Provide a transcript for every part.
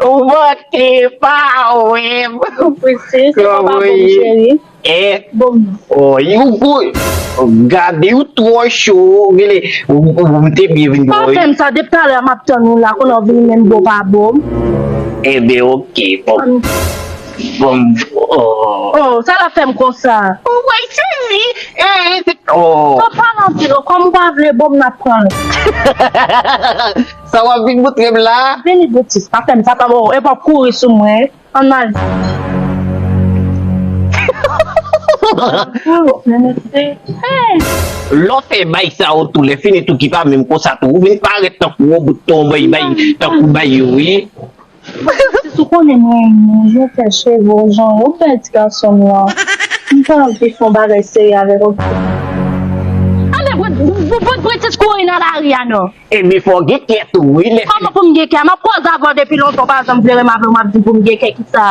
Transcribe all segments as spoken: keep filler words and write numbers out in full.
Ou manke pa wè m. Ou prese, se pa pa bon, cheri. Eh, bon. Oh, you good. Gade, ou twò cho. Gade, ou, ou, ou te byen vin. Pa fè m sa, depi talè m ap tann ou la, kounye a w vin menm bon pa bon. Ebyen, ok, bon. Bon, oh. Oh, sa la fè m konsa. Oh, wè, sezi. Eh, oh. Sa pale anpil, oh, kòm ou pa vle bon, m ap pran l. Sa w ap vin moutre m la? Vini boutis, pa fè m sa, pa bon, e pa kouri sou mwen. Ann al. Lè w fè bay sa yo tou, lè fini tou ki pa menm konsa tou, ou vin parèt tankou yon bout ton bay, bay, tankou bay yo, wi. Si ou konnen mwen, mwen fè cheve w jan yo, bèl ti gason m lan. M pa anvi fè yon bagay serye avèk ou. Ale, bout, bout, bout, bout, bout, kouri nan lari a, non. Ebyen, fò w gen kè tou, wi, lè. Kòman pou m gen kè? M ap koze avè w depi lontan, w pa janm vle renmen avè m, w ap di pou m gen kè, kisa?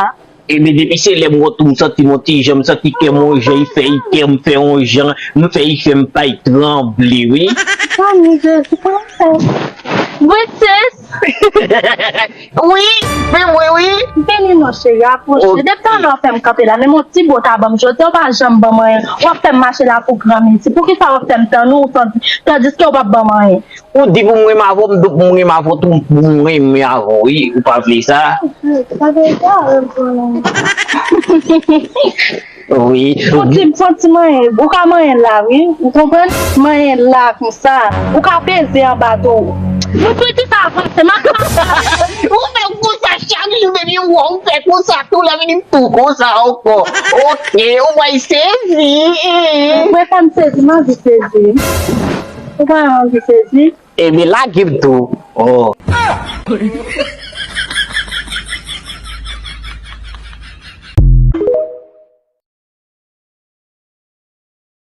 Ebyen, depi se lè m wè w tou, m santi m yon ti jan, m santi kè m yon jan, i fè, i kè m fè yon jan, m fè, i fè m bay tranble, wi. Mami, Jezi, kòman fè? Wi, sis. Wi, men mwen, wi. Vini non, cheri, apwoche. Ok. Depi talè w fè m kanpe la, menm yon ti bo w ta ban m jodi a, w pa janm ban m anyen. W ap fè m mache la pou granmesi. Poukisa w ap fè m tann ou, tan-, tandiske w p ap ban m anyen? Ou di pou m renmen avè w, m di pou m renmen avè w tou, pou m renmen avè w, wi. Ou pa vle sa? Sa vle di a, renmen pou renmen. Wi. Fon ti, fon ti manyen, ou ka manyen la, wi. Ou konprann? Manyen la, konsa. Ou ka peze anba tou. Ou piti sa avanse, m ap pase. Ou fè konsa chak jou, depi ou wè ou fè konsa, tou lè vini m tou konsa ankò. Ok, ou wè, sezi. Mwen fè m sezi, m anvi sezi. Ou pa anvi sezi? Ebyen, lage m tou. Oh.